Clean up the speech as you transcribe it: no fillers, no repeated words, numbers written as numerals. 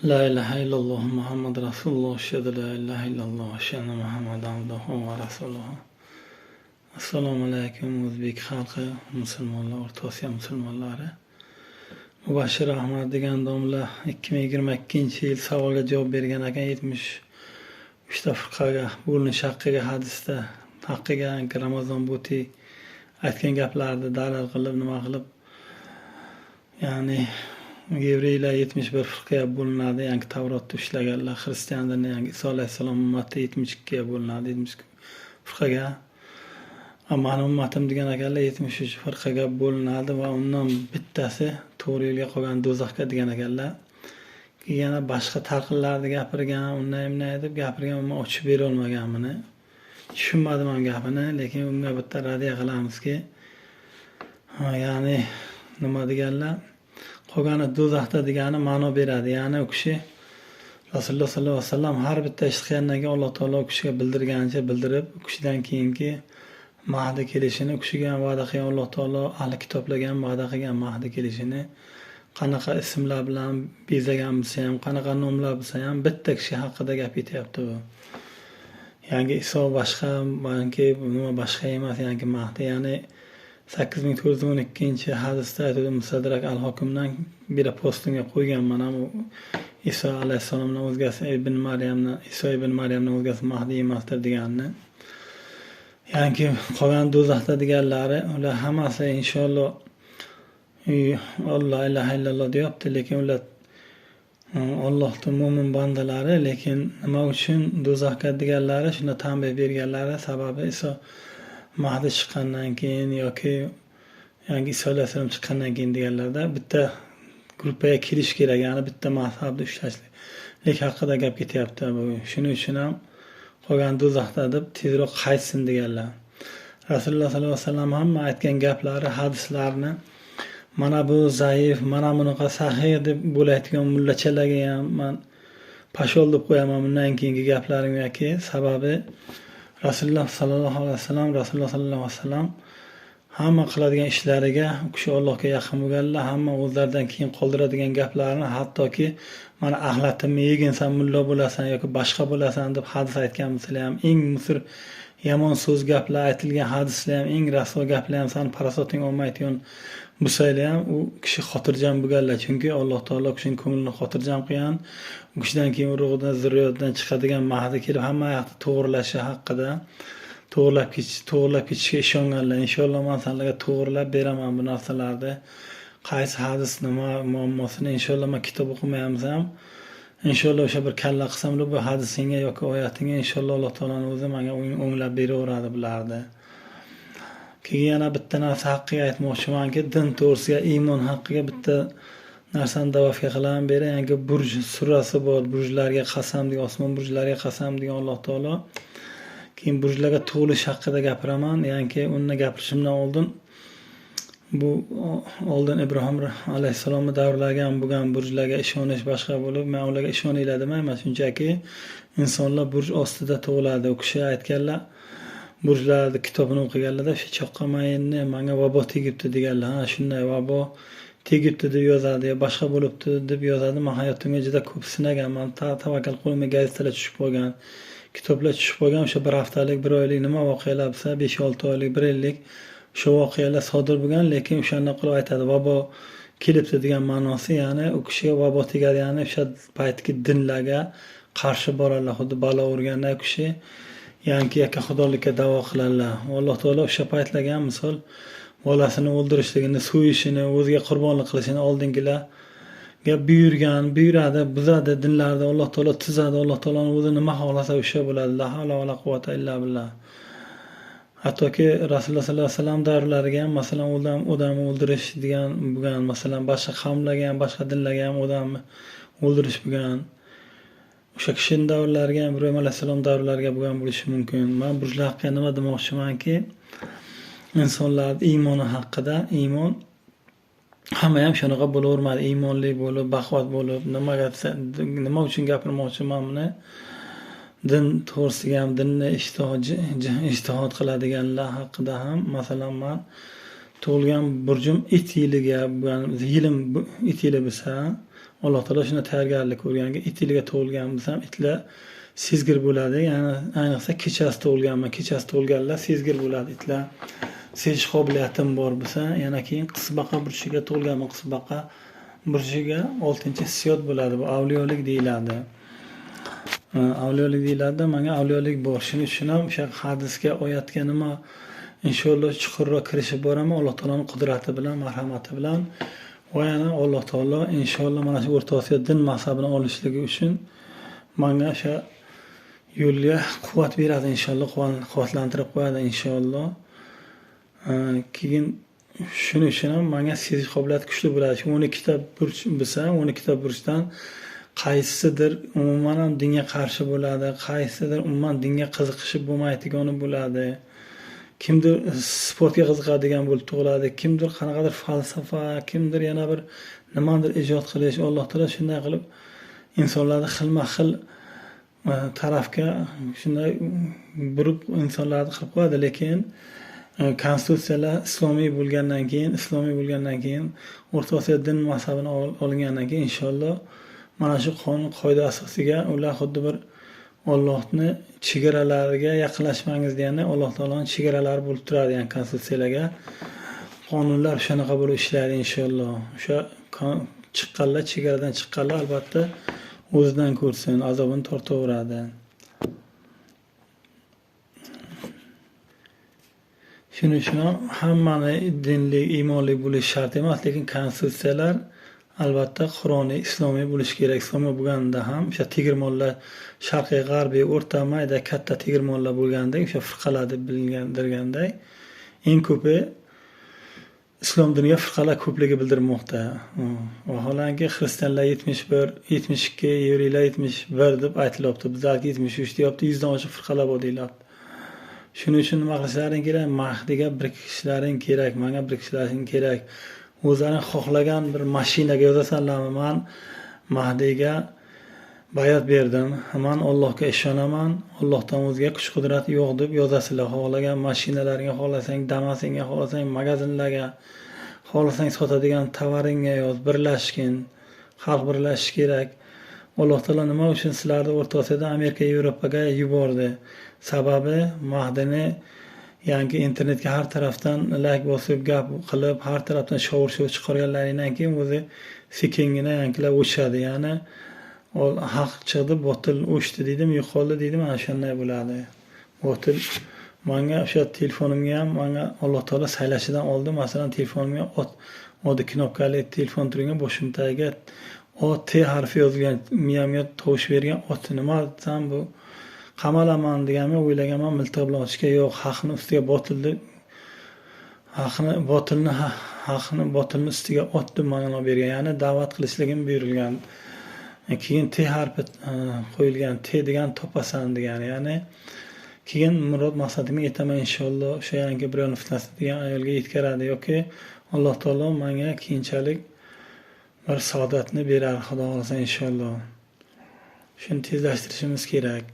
La ilaha illalloh Muhammad Rasululloh, ashhadu la ilaha illalloh, ashhadu anna Muhammadan abduhu va rasuluhu. Assalomu alaykum o'zbek xalqi, musulmonlar, O'rta Osiyo musulmonlari. Mubashshir Ahmad degan domla 2022-yil savolga javob bergan ekan, 73 ta firqaga bo'linish haqqiga, hadisda haqqiga Ramazon Buti aytgan gaplarni dalil qilib, nima qilib, ya'ni yevreylar 71 firqaga bo'linadi, ya'ni Tavrotni ushlaganlar, xristian dini, ya'ni Iso alayhissalom ummati 72 ga bo'linadi, 72 firqaga. Mani ummatim degan ekanlar 73 firqaga bo'linadi va undan bittasi to'g'ri yo'lga, qolgan do'zaxga degan ekanlar. Keyin yana boshqa talqinlarni gapirgan, unday bunday deb gapirgan, man ochib bera olmagan buni. Tushunmadim ham gapini, lekin unga bitta radiya qilamizki, ya'ni nima deganlar, qolgani do'zaxda degani ma'no beradi. Ya'ni u kishi Rasululloh sollallohu alayhi vasallam har bitta ish qilgandan keyin Alloh taolo u kishiga bildirganicha bildirib, u kishidan keyingi Mahdi kelishini u kishiga ham va'da qilgan, Alloh taolo ahli kitoblarga ham va'da qilgan Mahdi kelishini, qanaqa ismlar bilan bezagan bo'lsa ham, qanaqa nomlar bo'lsa ham bitta kishi haqida gap ketyapti bu. Ya'ni Iso boshqa, balki nima boshqa emas, ya'ni Mahdi, ya'ni 8412-hadisda aytadi, Musadrak al-Hokimdan bir postimga qo'yganman ham, Iso alayhissalomdan o'zgasi ibn Maryamdan, Iso ibn Maryamdan o'zgasi Mahdi emasdir deganini. Ya'ni qolgan do'zaxda deganlari, ular hammasi inshaalloh la ilaha illalloh deyapti, lekin ular Allohning mo'min bandalari, lekin nima uchun do'zaxga deganlari, shunda tanbeh berganlari sababi Iso Mahdi chiqqandan keyin yoki yangi Iso alayhissalom chiqqandan keyin deganlarda bitta gruppaga kirish kerak, ya'ni bitta mazhabni ushlashlik haqida gap ketyapti bu. Shuning uchun ham qolgan do'zaxda deb tezroq qaytsin deganlar. Rasululloh sollallohu alayhi vasallam hamma aytgan gaplari, hadislarni mana bu zaif, mana bunaqa sahih deb bo'layotgan mullachalarga ham man pashol deb qo'yaman bundan keyingi gaplarimga, sababi Rasululloh sollallohu alayhi vasallam, Rasululloh sollallohu alayhi vasallam hamma qiladigan ishlariga u kishi Allohga yaqin bo'lganlar, hamma o'zlaridan keyin qoldiradigan gaplarni, hattoki mana axlatimni yegin, san mulla bo'lasan yoki boshqa bo'lasan deb hadis aytgan bo'lsalar ham, eng musir yomon so'z gaplar aytilgan hadislar ham, eng rasvo gaplar ham, san farosating olmaydigan bo'lsalar ham u kishi xotirjam bo'lganlar, chunki Alloh taolo kishining ko'nglini xotirjam qilgan. U kishidan keyin urug'idan, zurriyatidan chiqadigan Mahdi kelib hamma yoqni to'g'rilashi haqida, to'g'rilab ketishga ishonganlar. Inshaalloh men sizlarga to'g'rilab beraman bu narsalarni. Qaysi hadis nima muammosini inshaalloh men kitob o'qimayapmiz ham, inshaalloh o'sha bir kalla qilsam bu hadisingga yoki oyatingga inshaalloh Alloh taoloning o'zi menga o'nglab beraveradi bularni. Keyin yana bitta narsa haqida aytmoqchimanki, din to'g'risiga, iymon haqiga bitta narsani da'vatga qilaman beri, ya'ni Burj surasi bor, burjlarga qasam degan, osmon burjlariga qasam degan Alloh taolo. Keyin burjlarga tug'ilish haqida gapiraman, ya'ni uni gapirishimdan oldin bu oldin Ibrohim alayhissalomning davrlariga ham bo'lgan burjlarga ishonish boshqa bo'lib, men ularga ishoninglar demayman, shunchaki insonlar burj ostida tug'iladi. U kishi aytganlar, burjlarni kitobini o'qiganlarda o'sha choqqa mayinni menga vabo tegibdi deganlar. Ha, shunday vabo tegibdi deb yozadi, yo boshqa bo'libdi deb yozadi. Men hayotimga juda ko'p sinaganman. Tavakkal qo'limga gazetalar tushib qolgan, kitoblar tushib qolgan. O'sha bir haftalik, bir oylik nima voqealar bo'lsa, 5-6 oylik, 1 yillik o'sha voqealar sodir bo'lgan, lekin o'shanda qilib aytadi vabo kelibdi degan ma'nosi, ya'ni u kishiga vabo tegadi, ya'ni o'sha paytki dinlarga qarshi boradilar, xuddi balo urganda u kishi, ya'ni yakka xudolikka da'vo qiladilar. Alloh taolo o'sha paytlarga ham misol bolasini o'ldirishligini, so'yishini, o'ziga qurbonlik qilishini oldingilarga buyurgan, buyuradi, buzadi dinlarni, Alloh taolo tuzadi, Alloh taoloning o'zi nima xohlasa o'sha bo'ladi. La havla va la quvvata illa billah. Hattoki Rasululloh sollallohu alayhi vasallam davrlariga ham masalan odamni o'ldirish degan bo'lgan, masalan boshqa qavmlarga ham, boshqa dinlarga ham odamni o'ldirish bo'lgan. O'sha kishining davrlariga ham, Ibrohim alayhissalom davrlariga bo'lgan bo'lishi mumkin. Men burjlar haqida nima demoqchimanki, insonlar iymoni haqida, iymon hamma ham shunaqa bo'lavermaydi. Iymonli bo'lib, baquvvat bo'lib, nima uchun gapirmoqchiman buni? Din to'g'risiga ham, dinni ijtihod qiladiganlar haqida ham, masalan men tug'ilgan burjim it yiliga, yilim it yili bo'lsa, Alloh taolo shunday tayyorgarlik ko'rganga it yiliga tug'ilgan bo'lsam, itlar sezgir bo'ladi. Ya'ni ayniqsa kechasi tug'ilganman. Kechasi tug'ilganlar sezgir bo'ladi itlar. Sezish qobiliyatim bor bo'lsa, yana keyin qisbaqa burchiga tug'ilganman. Qisbaqa burchiga 6-hissiyot bo'ladi. Bu avliyolik deyiladi. Avliyolik deyiladi. Menga avliyolik bor. Shuning uchun ham o'sha hadisga, oyatga nima inshaalloh chuqurroq kirishib boraman. Alloh taoloning qudrati bilan, marhamati bilan va yana Alloh taolo inshaalloh mana shu O'rta Osiyo din mazhabini olishligi uchun menga o'sha yo'lga quvvat beradi inshaalloh, quvvatlantirib qo'yadi inshaalloh. Keyin shuning uchun ham menga sezish qobiliyati kuchli bo'ladi. Shu 12 ta burch bo'lsa, 12 ta burchdan qaysidir umuman ham dinga qarshi bo'ladi, qaysidir umuman dinga qiziqishi bo'lmaydigani bo'ladi. Kimdir sportga qiziqadigan bo'lib tug'iladi, kimdir qanaqadir falsafa, kimdir yana bir nimadir ijod qilish. Alloh taolo shunday qilib insonlarni xilma-xil tarafga shunday burib insonlarni qilib qo'yadi, lekin konstitutsiyalar islomiy bo'lgandan keyin, O'rta Osiyo din mazhabini olingandan keyin inshaalloh mana shu qonun qoida asosiga ular xuddi bir Allohni chegaralariga yaqinlashmangiz deganda Alloh taoloning chegaralari bo'lib turadi, ya'ni konstitutsiyalarga qonunlar shunaqa bo'lib ishlaydi inshaalloh. O'sha chiqqanlar, chegaradan chiqqanlar albatta o'zidan ko'rsin, azobini tortaveradi. Shuning uchun ham hammani dinli, iymonli bo'lishi shart emas, lekin konstitutsiyalar albatta Qur'oniy, islomiy bo'lishi kerak. Islomiy bo'lganda ham o'sha tegirmonlar sharqiy, g'arbiy, o'rta, mayda, katta tegirmonlar bo'lganda, o'sha firqalar deb bilingandirganday, eng ko'pi islom diniga firqalar ko'pligi bildirmoqda. Vaholanki xristianlar 71, 72, yevriylar 71 deb aytilyapti. Bizlarga 73 deyapti, 100 dan oshiq firqalar bor deyilyapti. Shuning uchun nima qilishlaring kerak? Mahdiga birikishlaring kerak, menga birikishlaring kerak. O'zlaring xohlagan bir mashinaga yozasanlarmi? Men Mahdiga bayat berdim. Men Allohga ishonaman. Allohdan o'zga kuch-qudrat yo'q deb yozasizlar. Xohlagan mashinalaringga, xohlasang Damasingga, xohlasang magazinlarga, xohlasang sotadigan tovaringga yoz, birlashgin. Xalq birlashishi kerak. Alloh taolo nima uchun sizlarni O'rta Osiyodan Amerika, Yevropaga yubordi? Sababi Mahdini yangi internetga har tarafdan like bosib, gap qilib, har tarafdan shovur-shuv chiqarganlaringdan keyin o'zi sekingina yangilar o'chadi. Ya'ni haq chiqdi, botil o'chdi deydimi, yo'qoldi deydimi, ana shunday bo'ladi. Botil menga o'sha telefonimga ham menga Alloh taolo saylashidan oldi. Masalan, telefonimga oddiy knopkali telefon turgan, boshim tagiga O T harfi yozilgan, miyamga tovush bergan ot nima desam, bu qamalaman deganman, o'ylaganman miltiq bilan otishga, yo'q, haqni ustiga botilni, haqni botilni ustiga ot deb ma'no bergan, ya'ni da'vat qilishligim buyurilgan. Keyin T harfi qo'yilgan, T degan topasan degani, ya'ni keyin murod maqsadimga yetaman inshaalloh, o'sha yangi bir yo'l fitnasi degan ayolga yetkaradi yoki Alloh taolo menga keyinchalik bir saodatni berar, Xudo xohlasa inshaalloh. Shuni tezlashtirishimiz kerak.